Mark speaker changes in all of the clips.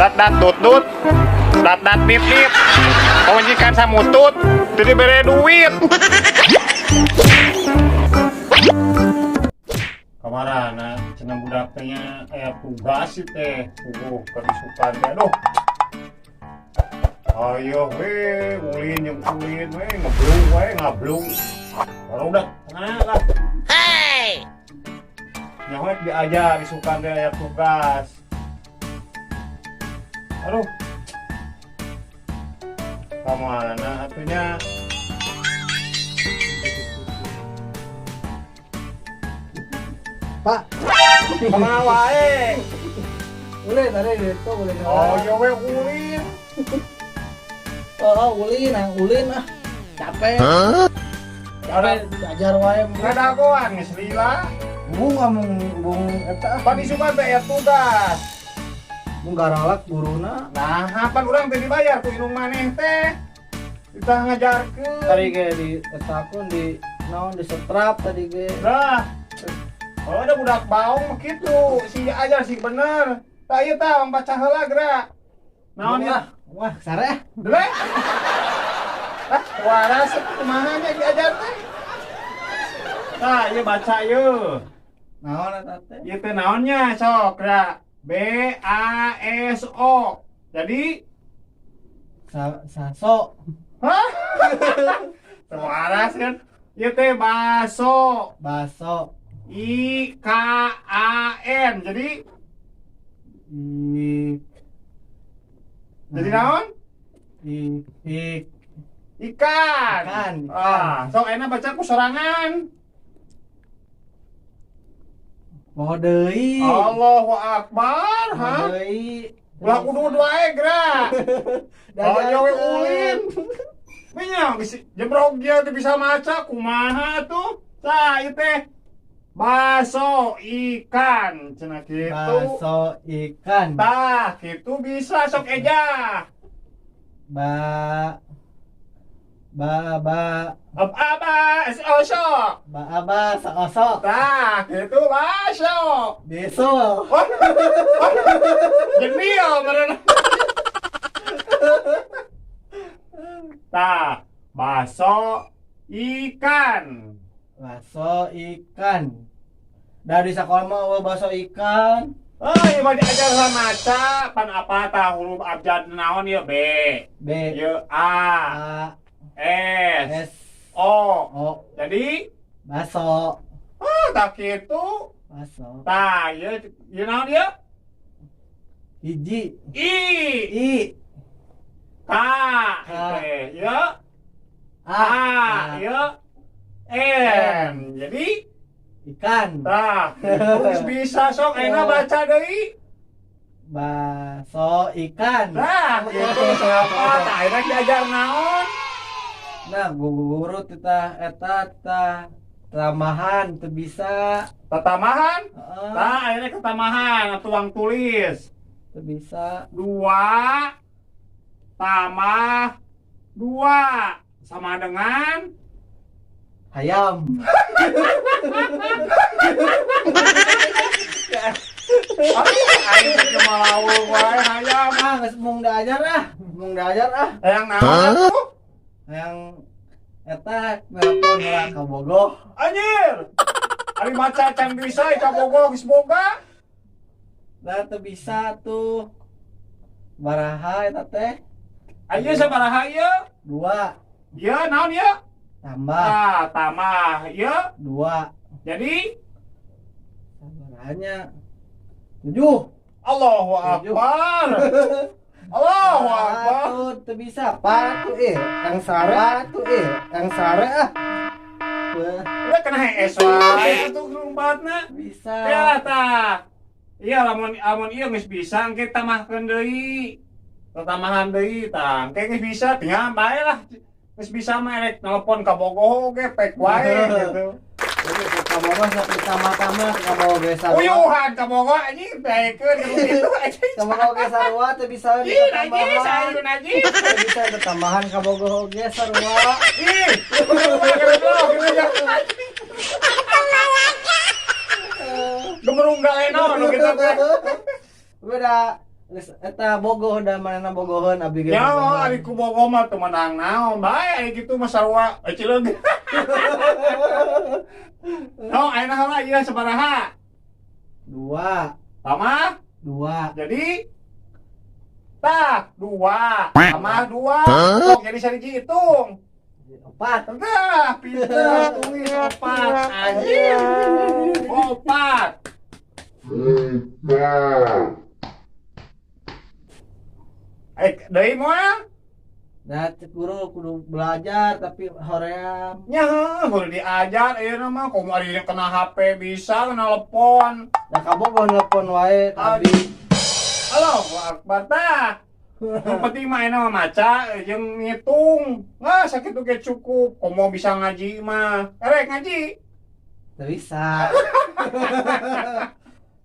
Speaker 1: Dat dat dut dut. Dat dat dit dit. Pamajikan samutut, teu dibere duit. Kamarana cenah budak teh nya aya tugas sih teh, puguh keur isukan teh aduh. Ayo we, ulin jeung ulin we, ngeblung we, ngablung. Barudak tengah lah.
Speaker 2: Hey!
Speaker 1: Nyaho diajar isukan teh aya tugas. Aduh. Kamana atuh nya?
Speaker 3: Pak,
Speaker 1: Kamana wae?
Speaker 3: ulin tadi itu ulin.
Speaker 1: Oh, ya we ulin.
Speaker 3: Oh, ulin, ah, ulin ah. Capek. Capek diajar wae.
Speaker 1: Ngadagoan geus lila.
Speaker 3: Bung ngomong bung eta ah.
Speaker 1: Pan isukan teh aya tugas.
Speaker 3: Bung garalak guruna.
Speaker 1: Nah, pan urang teh dibayar ku indung maneh teh. Kita ngajarkeun.
Speaker 3: Tadi ge di eta akun di naon di setrap tadi ge.
Speaker 1: Nah, kalau ada budak baung mah kitu, si ajar sih bener. Tah ieu tah baca heula geura. Naon ieu?
Speaker 3: Wah, wah, sare ah.
Speaker 1: Dele. Ah, waras kumaha nya diajar teh? Tah, ieu baca ieu.
Speaker 3: Naon eta teh?
Speaker 1: Ieu teh naonnya sok geura. B A S O. Jadi,
Speaker 3: Saso.
Speaker 1: Hah? Waras kan? Ieu teh baso.
Speaker 3: Baso.
Speaker 1: I K A N. Jadi,
Speaker 3: I
Speaker 1: jadi naon?
Speaker 3: I I
Speaker 1: Ikan.
Speaker 3: Ikan, ikan.
Speaker 1: Ah, sok enak baca ku sorangan.
Speaker 3: Poho deui.
Speaker 1: Allahu Akbar, ha?
Speaker 3: Poho deui.
Speaker 1: Ulah kudu wae geura. Oh,
Speaker 3: Diajarkeun.
Speaker 1: we ulin. Nya geus jebrog dia teu bisa maca kumaha tuh? Tah, ieu teh baso ikan cenah kitu.
Speaker 3: Baso ikan.
Speaker 1: Tah, kitu bisa sok eja.
Speaker 3: Ba ba ba
Speaker 1: Ab aba es oso.
Speaker 3: ba aba sa oso.
Speaker 1: Tah, kitu baso.
Speaker 3: Beso.
Speaker 1: Oh, jenial meureun. Tah, baso ikan.
Speaker 3: Baso ikan. Dari sekolah mah eueuh baso ikan.
Speaker 1: Oh, ieu mah diajar heula maca, pan apa tah huruf abjad naon ieu B.
Speaker 3: B
Speaker 1: Ieu A,
Speaker 3: A
Speaker 1: S,
Speaker 3: S
Speaker 1: O.
Speaker 3: O.
Speaker 1: Jadi,
Speaker 3: Baso.
Speaker 1: ah tah kitu.
Speaker 3: Baso.
Speaker 1: Tah, ieu ieu naon ieu?
Speaker 3: Hiji.
Speaker 1: I,
Speaker 3: I
Speaker 1: K,
Speaker 3: K.
Speaker 1: teh. Ieu
Speaker 3: A
Speaker 1: A, ieu N. Jadi,
Speaker 3: ikan.
Speaker 1: tah, geus bisa sok ayeuna baca deui.
Speaker 3: Baso ikan.
Speaker 1: Tah, kitu siapa? Tah, ayeuna diajar naon?
Speaker 3: Nah, guru tita eta tah tambahan teu bisa.
Speaker 1: Tatamahan?
Speaker 3: Heeh,
Speaker 1: Tah, ayeuna ketamahan tuang tulis.
Speaker 3: teu bisa.
Speaker 1: 2 tambah 2 sama dengan
Speaker 3: Hayam.
Speaker 1: Aing teh malawung wae hayam.
Speaker 3: Ah, geus mung diajar ah. Mung diajar ah.
Speaker 1: Hayang naon atuh?
Speaker 3: Yang eta nelpon heula ka Bogoh.
Speaker 1: Anjir. Ari maca can bisa ka Bogoh geus boga.
Speaker 3: Lah teu bisa tuh. Baraha eta teh?
Speaker 1: Ayeuna sabaraha ieu?
Speaker 3: 2
Speaker 1: Ieu naon ieu?
Speaker 3: Tambah
Speaker 1: Ah, tambah ieu.
Speaker 3: 2.
Speaker 1: Jadi
Speaker 3: Sabarahanya 7.
Speaker 1: Allahu Akbar. Allahu Akbar.
Speaker 3: Tuh teu bisa. Patu yang sare tuh yang sare ah. Wah,
Speaker 1: Udah kena hees wae atuh lumbatna.
Speaker 3: bisa.
Speaker 1: Ya tah. Iya lamun lamun ieu geus bisa engke tambahkeun deui. Tambahan deui tah. Engke geus bisa tinggal bae lah. Geus bisa mah erek nelpon ka Bogoh oge pek wae gitu.
Speaker 3: Jadi ka Bogoh sok ditambah-tambah ka Bogoh ge sarua.
Speaker 1: Uyuhan ka Bogoh anjing daekeun gitu anjing.
Speaker 3: Ka Bogoh ge sarua teu bisa
Speaker 1: Ih, najis,
Speaker 3: ditambahan.
Speaker 1: ayo najis.
Speaker 3: Teu bisa ditambahan ka Bogoh oge sarua.
Speaker 1: Ih, gemerung galeno nu kitu teh.
Speaker 3: Beda Geus eta bogoh da manehna bogoheun, abdi ge
Speaker 1: Ya,
Speaker 3: bogoheun.
Speaker 1: Ari ku bogoh mah teu menang naon bae, ari kitu mah sarua cileug. No, ayeuna heula ieu sabaraha?
Speaker 3: 2.
Speaker 1: Tambah
Speaker 3: 2.
Speaker 1: Jadi tah 2 tambah 2. Sok jadi sariji hitung.
Speaker 3: 4.
Speaker 1: Tah, pinter tulis 4. Anjir. 4. Eh, deui moal?
Speaker 3: Nah, cek guru kudu belajar tapi hoream.
Speaker 1: Nya heuh, kudu diajar ayeuna mah komo ari kena HP bisa kena telepon.
Speaker 3: Da kabogoh nelpon wae ka abdi.
Speaker 1: Allahu Akbar tah. Yang penting mah ayeuna mah maca jeung ngitung. Wah, sakitu ge cukup. Komo bisa ngaji mah. Erek ngaji.
Speaker 3: Teu bisa.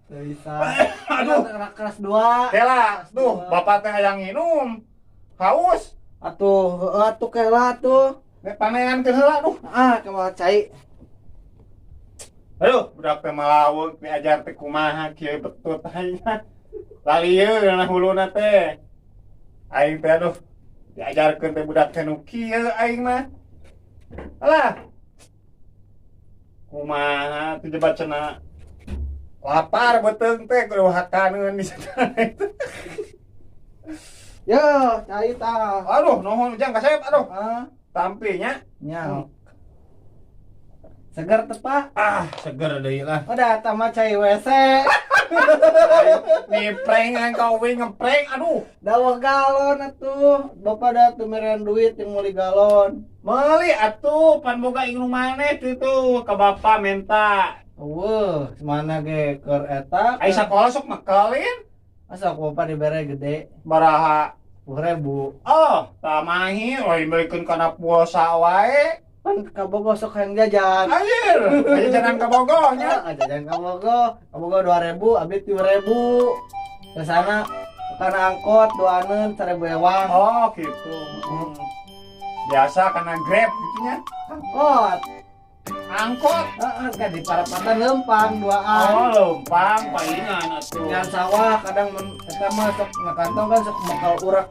Speaker 3: Teu bisa.
Speaker 1: Aduh.
Speaker 3: Kelas 2.
Speaker 1: Kela, duh, bapak teh hayang nginum. Haus.
Speaker 3: Atuh, heueuh atuh kela atuh.
Speaker 1: Nek panean ke heula duh.
Speaker 3: Ah, kumaha cai.
Speaker 1: Aduh, budak teh malaweg diajar teh kumaha kieu betut aing. Lalieun na huluna teh. Aing teh aduh diajarkeun teh budak teh nu kieu aing mah. Alah. Kumaha teh jebat cenah lapar beuteung teh kudu hakaneun di sana itu.
Speaker 3: Yo, cai tah.
Speaker 1: Aduh, nuhun Ujang kasep aduh.
Speaker 3: Ah,
Speaker 1: Tampi nya.
Speaker 3: Nya. Seger teh, Pak?
Speaker 1: Ah, seger deui lah.
Speaker 3: Udah tambah cai WC.
Speaker 1: Nih prank aing ka uing ngeprank aduh.
Speaker 3: Dawah galon atuh. Bapak da teu merean duit yang meuli galon.
Speaker 1: Meuli atuh pan boga ing maneh kitu ka bapak minta.
Speaker 3: Eueuh, mana ge keur eta.
Speaker 1: Ai sakola sok mekelin.
Speaker 3: Asa ku bapak dibere gede.
Speaker 1: Baraha?
Speaker 3: 10.000.
Speaker 1: Oh, tamahi lain belikeun kana pulsa wae.
Speaker 3: Pan kabogoh sok hayang jajan.
Speaker 1: Anjir, jajanan kabogoh nya.
Speaker 3: Ah, jajan kabogoh, kabogoh 2.000, abdi 3.000. Ke sana kana angkot duaneun 1.000 ewang.
Speaker 1: Oh, gitu. Biasa kana Grab gitu nya.
Speaker 3: Angkot.
Speaker 1: Angkot.
Speaker 3: Heeh, kan di parapatan lempang duaan.
Speaker 1: Oh, lempang palingan atuh.
Speaker 3: Ngan sawah kadang men eta mah sok ngakantong kan sok bakal urak.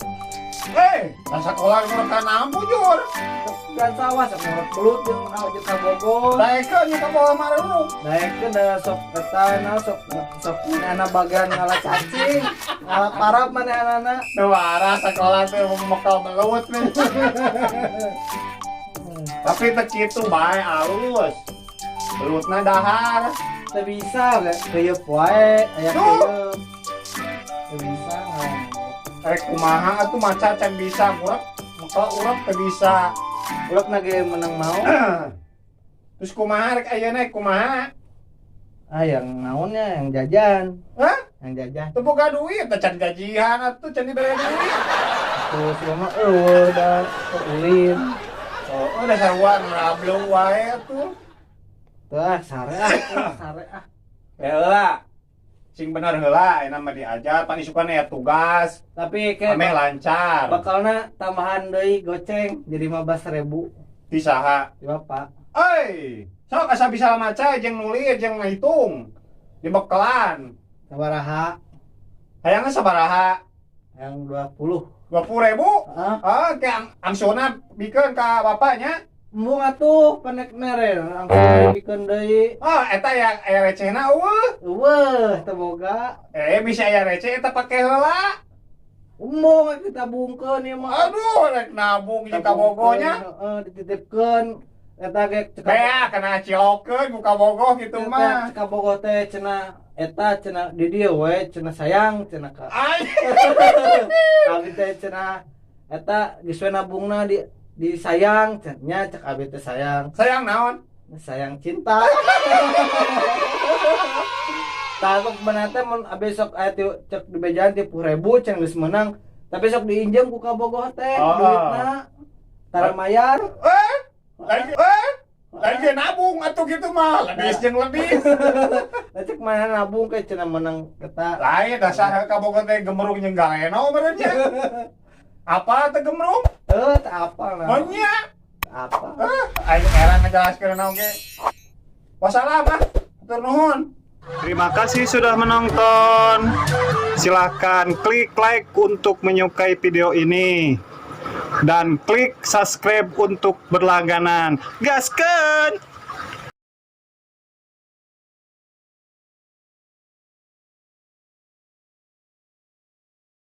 Speaker 1: Kan sekolah ngurek kana bujur.
Speaker 3: Sok ngan sawah sok ngurek belut jeung jeung kabogoh.
Speaker 1: Daekeun nya kabogoh maruruk.
Speaker 3: Daekeun da sok eta sok sok manehna bagian ngala cacing, ngala parab manehna.
Speaker 1: Teu waras sekolah teh mekal belut nih. Tapi teu kitu bae alus. Belutna dahar.
Speaker 3: Teu bisa ge keuyeub wae aya
Speaker 1: Duh.
Speaker 3: keuyeub. Teu bisa.
Speaker 1: Rek kumaha atuh maca can bisa ngurek, mekal urek teu bisa.
Speaker 3: Urekna ge menang mau.
Speaker 1: Terus kumaha rek ayeuna kumaha?
Speaker 3: Ah, yang naonnya yang jajan.
Speaker 1: Hah?
Speaker 3: Yang jajan.
Speaker 1: Teu boga duit, teh can gajian atuh can dibere duit.
Speaker 3: Tuh si mama eueuh da ulin.
Speaker 1: Oh, udah sarua ngablu wae atuh.
Speaker 3: Tuh ah, sare ah, sare ah.
Speaker 1: Ya heula. Sing bener heula ayeuna mah diajar pan isukan aya tugas.
Speaker 3: Tapi kayak
Speaker 1: ameh lancar.
Speaker 3: Bakalna tambahan deui goceng jadi 15.000.
Speaker 1: Di saha?
Speaker 3: Di bapak.
Speaker 1: Euy, sok asa bisa maca jeung nulis jeung ngitung. Dibekelan.
Speaker 3: Sabaraha?
Speaker 1: Hayangna sabaraha?
Speaker 3: Yang 20.
Speaker 1: 20.000?
Speaker 3: Heeh.
Speaker 1: Ah, ke angsuna bikeun ka bapaknya.
Speaker 3: Embung atuh panek mere langsung bikeun deui.
Speaker 1: Oh, eta ya aya recehna eueuh.
Speaker 3: Eueuh, teu boga.
Speaker 1: Bisa aya receh eta pake heula.
Speaker 3: Embung ditabungkeun ieu mah.
Speaker 1: Aduh, rek nabung jeung kabogohnya.
Speaker 3: Heeh, dititipkeun eta ge cek
Speaker 1: Bea kana cilokeun ku kabogoh kitu mah.
Speaker 3: Cek kabogoh teh cenah eta cenah di dieu we cenah sayang cenah ka. Abi teh cenah eta geus we nabungna di sayang cenah cek abi teh sayang.
Speaker 1: Sayang naon?
Speaker 3: Sayang cinta. Tah sok bener teh mun abi sok aya cek di bejaan 30.000 cenah geus meunang tapi sok diinjem ku kabogoh teh
Speaker 1: Oh.
Speaker 3: duitna. Tara mayar.
Speaker 1: Lagi lagi nabung atuh kitu mah, lebih jeung lebih.
Speaker 3: Lah cek mana nabung ke cenah menang eta.
Speaker 1: Lain dasar kabogoh teh gemerung jeung galeno meureun nya. Apa teh gemerung?
Speaker 3: Teh apa lah.
Speaker 1: Nya.
Speaker 3: Apa?
Speaker 1: Aing era ngajelaskeun naon ge. Wassalam ah. Hatur nuhun. Terima kasih sudah menonton. Silahkan klik like untuk menyukai video ini. Dan klik subscribe untuk berlangganan. Gaskeun!